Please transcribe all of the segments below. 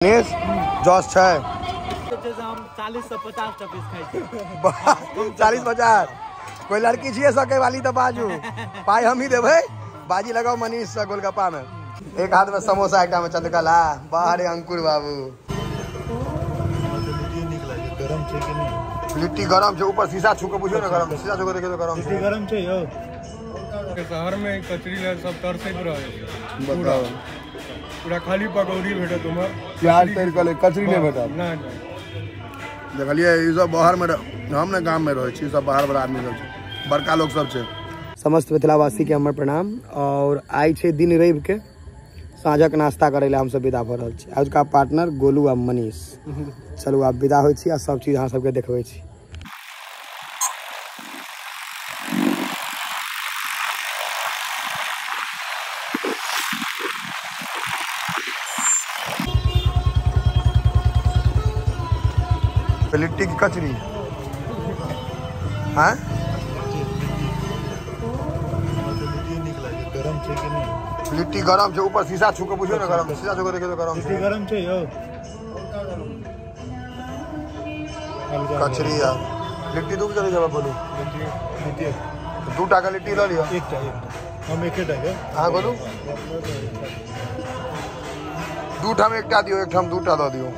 जस छै 40 से 50 टा पीस खाइ छी। 40 50 कोई लड़की छियै सकै वाली तऽ बाजू, पाइ हम ही देबै। बाजी लगाओ मनीष से गोलगप्पा में। एक हाथ में समोसा, एकटा में चंद्रकला। बाहरे अंकुर बाबू। गरम छै कि नहीं? लिट्टी गरम छै, ऊपर शीशा छू के बुझियौ ने, गरम शीशा छू के देखियौ तो गरम लिट्टी गरम छै यौ। शहर में कचरी ला सब तरसैत रहै छै। बताउ, पूरा खाली पकौड़ी भेटत उम्हर, प्याज तर के कचरी नहि भेटत। नहि नहि। देखलियै ई सब बाहर में, हम ने गाम में रहै छी, सब बाहर वाला आदमी सब छै, बड़का लोग सब छै। समस्त मिथिलावासी के हमर प्रणाम। और आइ छै दिन रवि के साँझक नाश्ता करै लए हमसब विदा भऽ रहल छी। आजुका पार्टनर गोलू आ मनीष। चलू आब विदा होइ छी आ सब चीज अहाँ सबके देखबै छी। लिट्टी की कचरी। हाँ गरम छै कि नहीं? लिट्टी गरम छै, ऊपर शीशा छू के बुझियौ ने, गरम शीशा छू के देखियौ तो गरम लिट्टी गरम छै यौ। कचरी आ लिट्टी दू चली जाब बोलू। लिट्टी 2 टा के लिट्टी लऽ लिअ। एकटा एकटा हम एकेटा के। अहाँ बोलू 2 ठाम एकटा दियौ, एक ठाम 2 टा दऽ दियौ।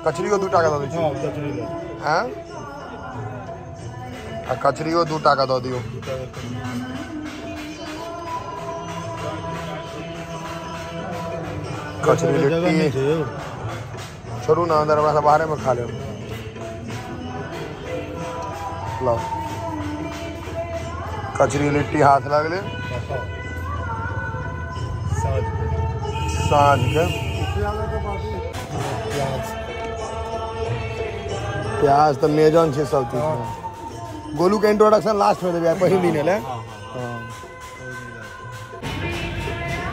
कचरियो 2 टा के दऽ दै छी। हां कचरी लऽ। हां आ कचरियो 2 टा के दऽ दियौ। कचरी लिट्टी छोड़ू ना, अंदर हमरा बाहरे में खा लेब। लाओ कचरी लिट्टी हाथ लगले साँझ के। प्याज तऽ मेजन छै सब चीज में। गोलू के इंट्रोडक्शन लास्ट में देबै, पहिल दिन एलै।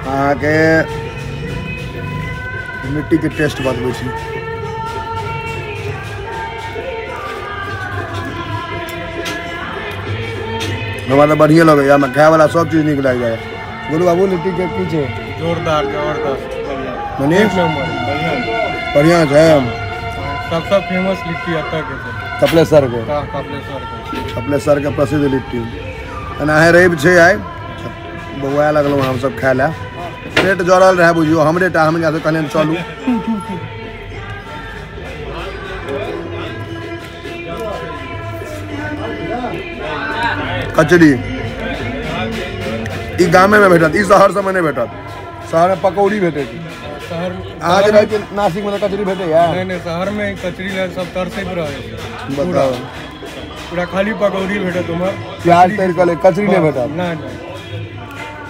अहाँके लिट्टी के टेस्ट बतबै छी। हमरा तऽ बढ़िए लगैया, हमरा खायवला सब चीज नीक लागि जाइए। गोलू बाबू लिट्टी के की छै? जोरदार जबरदस्त मनीष बढ़िया छै। सबसँ फेमस लिट्टी एतऽ के छै, कपिलेश्वर के। कपिलेश्वर के प्रसिद्ध लिट्टी। एनाहे रवि छै आइ, बौआ लगलहुँ हमसब खाय लए। पेट जड़ल रहै बुझियौ हमरे टा, हम हिनका कहलियनि चलू। कचरी ई गामे में भेटत, ई शहर सबमे नहि भेटत। शहर में पकौड़ी भेटै छै। अहाँ जे रहै छी नासिक में तऽ कचरी भेटैया? नहि नहि, शहर में कचरी ला सब तरसैत रहै छै। बताउ, पूरा खाली पकौड़ी भेटत उम्हर, प्याज तर के कचरी नहि भेटत। नहि नहि।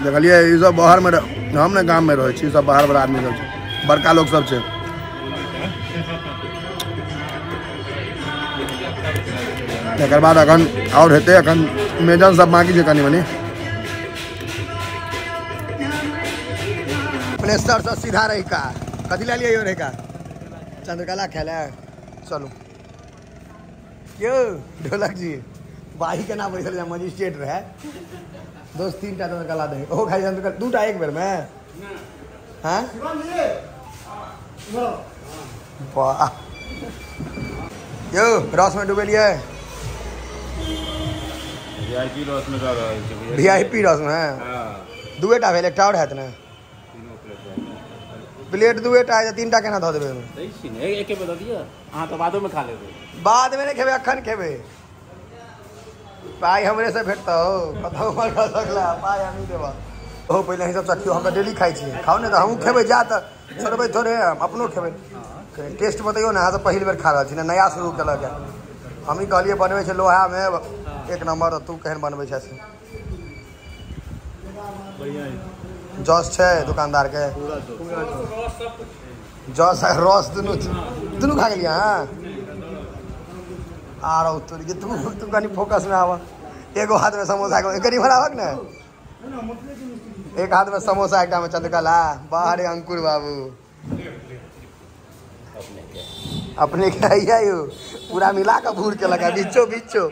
देखलियै ई सब बाहर में, हम ने गाम में रहै छी, सब बाहर वाला आदमी सब छै, बड़का लोग सब छै। तकर बाद अखन और हेतै, अखन मेजन सब बाकी छै कनि मनि। प्लेस्टर से सीधा रहिका कथी लए लियै रहिका? चंद्रकला खाय लए। चलू यौ ढोलक जी बाही केना बैसल जाय, मजिस्ट्रेट रहै दोस्त। 3 टा चंद्रकला दही, ओहो खाइ चंद्रकला 2 टा एक बेर में। हाँ वाह यौ रस में डूबेलियै। वीआईपी रस में जा रहल छै। वीआईपी रस में 2 टा भेल, एकटा और हैत ने प्लेट। 2 टा है, 3 टा केना धऽ देबै? दै छी ने, एके बेर दऽ दिअ। अहाँ तऽ बादो में खा लेबै। बाद में नहि खेबै, अखन खेबै। पाइ हमरे से भेटतौ, कतौ सकला पाइ हमही देबऽ। ओहो पहिले अहीं सब चखियौ, हम तऽ डेली खाइ छी। खाउ ने तऽ हमहूँ खेबै, जा तऽ छोड़बै थोड़े, हम अपनो खेबै। टेस्ट बतैयौ ने, अहाँ तऽ पहिल बेर खा रहल छी ने, नया शुरू केलक है। हमही कहलियै बनबै छै लोहामे एक नम्बर, तू केहन बनबै छै से। जस छै दुकानदार के, जस आ रस दुनू दुनू खा गेलियै अहाँ? आरो तोरी के तू कनि फोकस में आबऽ। एगो हाथ में समोसा, कनि इम्हर आबक ने। एक हाथ में समोसा, एकटा में चंद्रकला। बाहरे अंकुर बाबू अपने के यौ पूरा मिला कऽ भूर के लगा, बीचो बीचो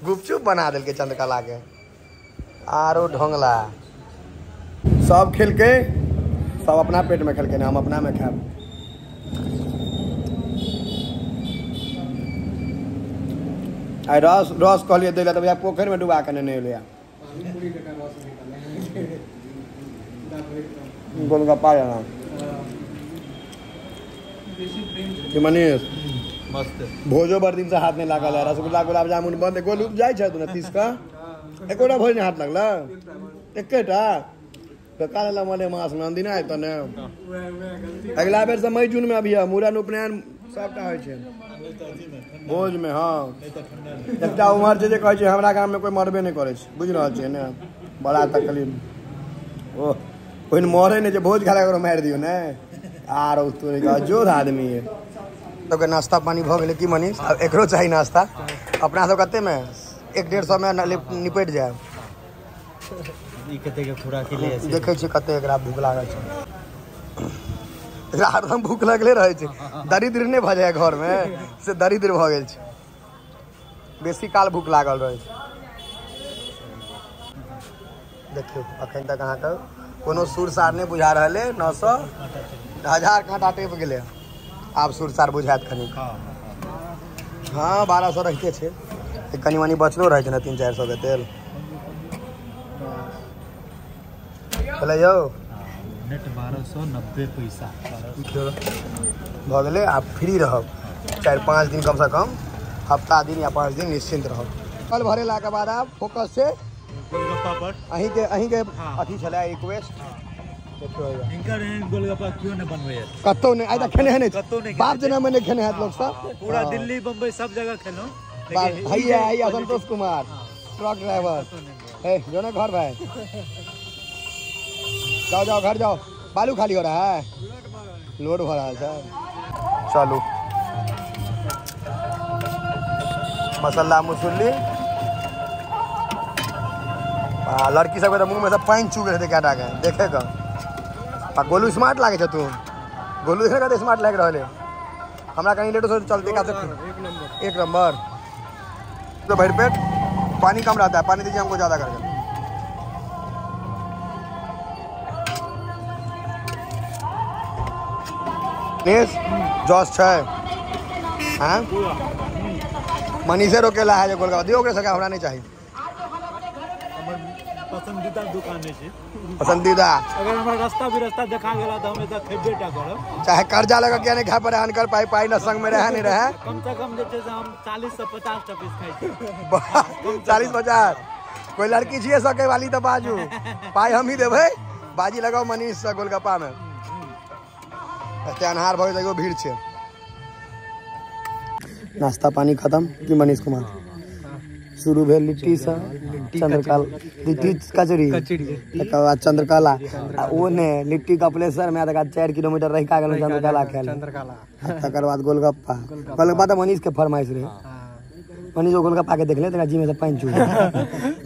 गुपचुप बना देलकै चंद्रकला के। आरो ढोंगला सब खेलकै, सब अपना पेट में खेलकै, हम अपना में खायब। आ रस रस कहलियै दै लए तऽ भैया पोखरिमे डुबा कऽ नेने एलै। गोलगप्पा जेना मनीष मस्त। भोजो बड़ दिन से हाथ नहीं लागल है, रसगुल्ला गुलाब जामुन बंद। गोलू जाइ छै तू 30 का एकोटा भोज नहीं हाथ लगल एकेटा तो काल मले मास में अनदिना आयत ने। अगला बेर से मई जून में अभी मूड़न उपनयन सबटा होइ छै भोज में। हाँ एकटा उमर छै जे कहै छै हमरा गाम में कोई मरबे नहीं करै छै, बुझि रहल छियै ने, बड़ा तकलीफ। ओह कोई मरे नहीं छै, भोज खा ककरो मारि दियौ ने। आरो तोरे का जोध आदमी है। तो नाश्ता पानी भऽ गेलै की मनीष? आब एकरो चाही नाश्ता। अपना सब कते में 100-150 में निपटि जायब। ई कते के खुराकी ले छै देखै छियै कते एकरा भूख लागल छै। एकरा हरदम भूख लगले रहै छै, दरिद्र नहि भऽ जाय घर में से दरिद्र भऽ गेल छै, बेसी काल भूख लागल रहै छै। देखियौ अखन तक अहाँके कोनो सुर सार नहि बुझा रहल है। 900 1000 काँटा टेप गेलै, आब सुर सार बुझायत कनि। हाँ 1200 रहिते छै, कनि मनि बचलो रहै छै ने 300-400 के तेल। चलै यौ नेट 1290 पैसा भऽ गेलै। आब फ्री रहब 4-5 दिन, कमसँ कम हफ्ता दिन या 5 दिन निश्चिंत रहब। कल भरेलाके बाद आब फोकस छै गोलगप्पा पर। अहींके अहींके अथी छलै रिक्वेस्ट। देखियौ हिनकर एहन गोलगप्पा क्यों नहि बनबैया कतौ नहि, आइ तक खेने नहि, कतौ नहि, बाप जनम में नहि खेने हैत लोक सब। पूरा दिल्ली बम्बई सब जगह खेलहुँ। भैया भैया संतोष कुमार ट्रक ड्राइवर है, जो ना घर भाई जाओ जाओ घर जाओ, बालू खाली हो रहा है, लोड हो रहा है सर। चलू मसाला मसुली। लड़की सबके तो मुँह में सब पानि चू गेल हेतै कएटा के देखे के। आ गोलू स्मार्ट लागै छै तू, गोलू देखे कते स्मार्ट लागि रहल है। हमरा कनि लेटो से चलते का एक नंबर। तो भर पेट पानी कम रहता है, पानी दीजिए हमको ज़्यादा करके। जॉस छै हाँ मनीषे रोकेला है जो गोलगप्पा दियौ ओकरे सबके, हमरा नहीं चाहिए। पसंदीदा दुकान है पसंदीदा। अगर हमरा रास्ता भी रास्ता देखा गेला तो हम एतऽ खेबे टा करब, चाहे कर्जा लगा के नहीं खा पड़े, अनकर पाई पाई न संग में रहे नहीं रहे। कम से कम जे छै से हम 40 से 50 टा पीस खाइ छी। 40-50 कोई लड़की छियै सके वाली तऽ बाजू, पाई हम ही देबै। बाजी लगाओ मनीष से गोलगप्पा में। एते अन्हार भऽ गेल, भीड़ छै। नाश्ता पानी खत्म की मनीष कुमार? शुरू भेल लिट्टी से चंद्रकला, लिट्टी कचौड़ी, तकर बाद चंद्रकला, आ ओ ने लिट्टी कपिलेश्वर में, तकर बाद 4 किलोमीटर रहिका गेलहुँ चंद्रकला खाय लए, तकर बाद गोलगप्पा। गोलगप्पा तऽ मनीष के फरमाइश रहे, मनीष गोलगप्पा के देखले तकरा जी में से पानि चू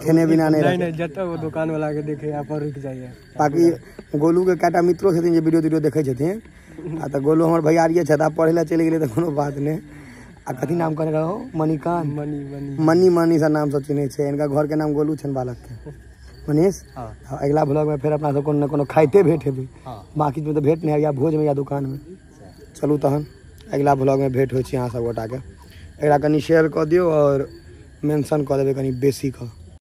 खेने बिना नहीं रहे। जतऽ वो दुकान वाला के देखे अपन रुकि जाइए। बाकी गोलू के कएटा मित्रो छथिन जे वीडियो तीडियो देखै छथिन, आ तऽ गोलू हमर भैयारिये छथि, आब पढ़ै लए चलि गेलै तऽ कोनो बात नहि। आ कथी नाम कहने रहो? मणिकांत, मणि मणि मणि सा नाम सब चिन्है छै। इनका घर के नाम गोलू छनि बालक के। मनीष अगला ब्लॉग में फिर अपना सब कोनो न कोनो खाइते भेंट हेबै, बाकी में तऽ भेंट नहि, या भोज में या दुकान में। चलू तहन अगला ब्लॉग में भेंट होइ छी अहाँ सब गोटा के। एकरा कनि शेयर कऽ दियौ और मेंशन कऽ देबै कनि बेसी कऽ।